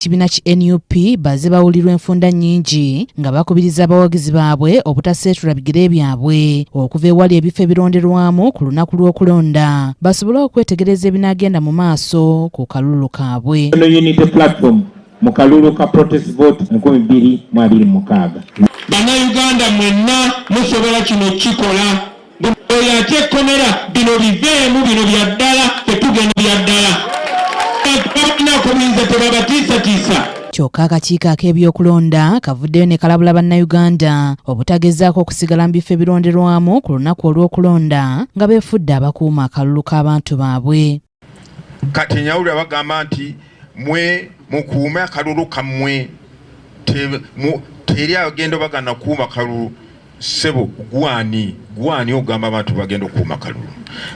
Kibiina ki NUP bazze bawulirwa enfunda nnyingi nga bakubiriza abawagizi baabwe obutaseetula bigere byabwe okuva ewali ebifo ebironderwamu ku lunaku lw'okulonda basobole okwetegereza ebinaagenda mu maaso ku kalulu kaabwe. Unity Platform mu kalulu ka protest vote 2026. Bannayuganda mwenna musobola kino kikola. Oyo atya ekkomera, bino biveemu, bino bya ddala, tetugenda bya ddala. Balinako buyinza, tebabatiisatiisa. Kyokka akakiiko ak'ebyokulonda kavuddeyo ne kalabula Bannayuganda obutagezaako okusigala mu bifo ebironderwamu ku lunaku olw'okulonda nga beefudde abakuuma akalulu k'abantu baabwe. Kati nyawulira bagamba nti mwe mukuume akalulu kammwe, teri agenda bagana kuuma kalulu. Ssebo, gwani gwani ogamba abantu bagenda okukuuma kalulu?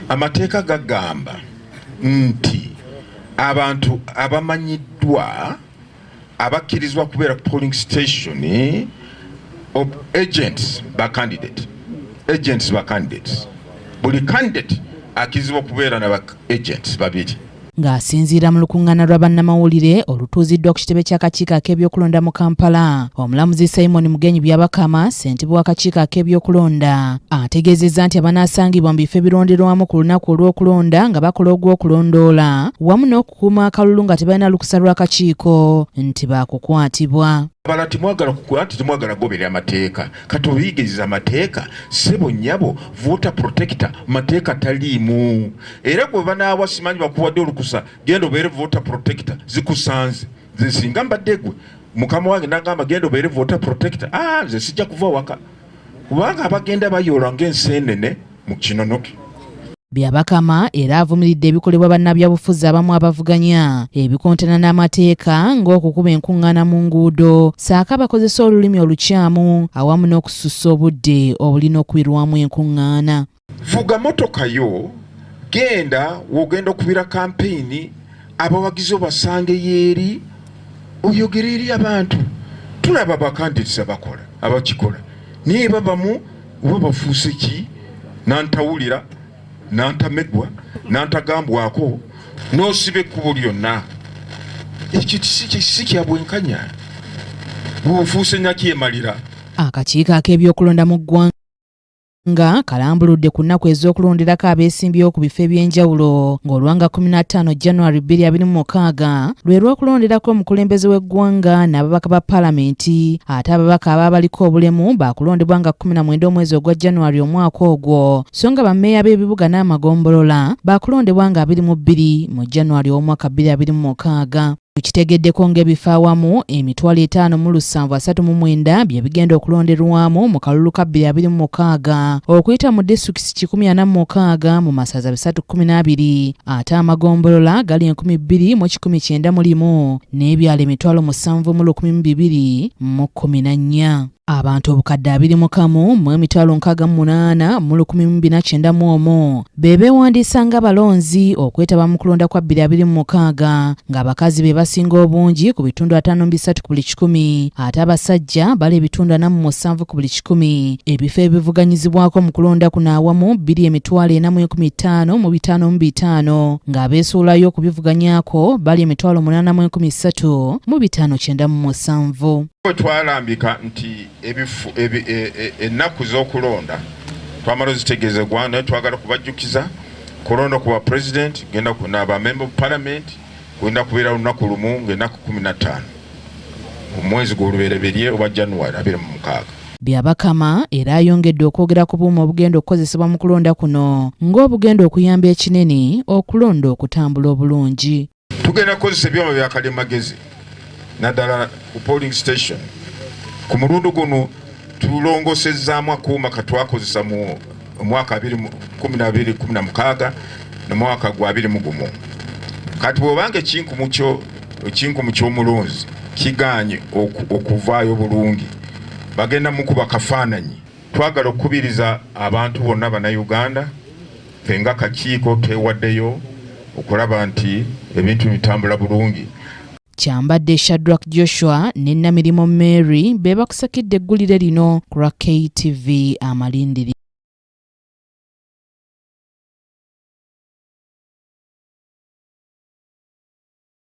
Amateeka gagamba nti abantu abamanyiddwa abakkirizibwa kubeera ku polling station, agents ba candidate, agents ba candidates. Buli candidate akkirizibwa okubeera naba agents babiri. Ng'asinziira mu lukuŋŋaana lwa bannamawulire olutuuziddwa ku kitebe ky'akakiiko ak'ebyokulonda mu Kampala, omulamuzi Simon Mugenyi Byabakama, ssentebe w'akakiiko ak'ebyokulonda, ategeezezza nti abanaasangibwa mu bifo ebironderwamu ku lunaku olw'okulonda nga bakola ogw'okulondoola wamu n'okukuuma akalulu nga tebalina lukusa lw'akakiiko nti baakukwatibwa. Abala timwagala kukola nti timwagala kugoberera amateeka. Kati obiyigiriza amateeka, ssebo, nnyabo, voter protector mateeka taliimu. Era gwe banaawa, simanyi bakuwadde olukusa, genda obeere voter protector, zikusanze. Nze singa mbadde gwe mukama wange nagamba genda obeere voter protector, ah, nze sijja kuva waka, kubanga abagenda bayoola ng'enseenene mu kinonoke. Byabakama era avumiridde ebikolebwa bannabyabufuzi abamu abavuganya ebikontana n'amateeka, ng'okukuba enkuŋŋaana mu nguudo, ssaako abakozesa olulimi olukyamu awamu n'okusussa obudde obulina okubirwamu enkuŋŋaana. Vuga motoka yo, genda wogenda okubira kampeyini, abawagizi obasange yeeri, oyogere eri abantu. Tulaba ba candidates abakola, abakikola, naye babamu oba bafuuse ki, nantawulira, nantamegwa, nantagambwako, n'osiba ekkubo lyonna. Ekyo si kya bwenkanya, bw'ofuuse nakyemalira. Akakiiko ak'ebyokulonda mu ggwanga nga kalambuludde ku nnaku ez'okulonderako abeesimbyewo ku bifo eby'enjawulo, ng'olwanga 15 January 2026 lwe lw'okulonderako omukulembeze w'eggwanga n'ababaka ba paalamenti, ate ababaka abaabaliko obulemu baakulondebwa nga 19 omwezi ogwa January omwaka ogwo, so nga bammeeya b'ebibuga n'amagombolola baakulondebwa nga 22 mu January ow'omwaka 2026. Tukitegeddeko ng'ebifo awamu 5739 bye bigenda okulonderwamu mu kalulu ka 2026 okuyita mu disitulikiti 146 mu masaza 312, ate amagombolola gali 2191 n'ebyalo 71,014. Abantu 21,681,491 be beewandiisa ng'abalonzi okwetaba mu kulonda kwa 2026, ng'abakazi be basinga obungi ku bitundu 53 ku buli kikumi, ate abasajja bali ebitundu 47 ku buli kikumi. Ebifo ebivuganyizibwako mu kulonda kuno awamu biri 4,055,505, ng'abeesuulayo okubivuganyaako bali 8,003,597. Bwe twalambika nti ennaku z'okulonda twamala ozitegeeza eggwanga, naye twagala kubajjukiza kulonda ku ba president genda naba member of parliament kugenda kubeera lunaku lumu, ng'ennaku 15 omwezi gw'olubereberye oba January 26. Byabakama era ayongedde okwogera ku buuma obugenda okukozesebwa mu kulonda kuno ng'obugenda okuyamba ekinene okulonda okutambula obulungi. Tugenda kukozesa ebyuma bya kalimagezi, naddala ku polling station. Ku mulundi guno tulongosezzaamu akuuma katwakozesa mu mwaka 2016 nomwaka gwa 21. Kati bw'obanga ekinkumu kyo, ekinkumu ky'omulonzi kiganye okuvaayo bulungi, bagenda mukuba kafaananyi. Twagala okukubiriza abantu bonna Bannayuganda, ffe nga kakiiko twewaddeyo okulaba nti ebintu bitambula bulungi. Kyambadde Shadrack Joshua ne Namirimu Mary be bakusakidde eggulire lino ku lwa KTV Amalindiri.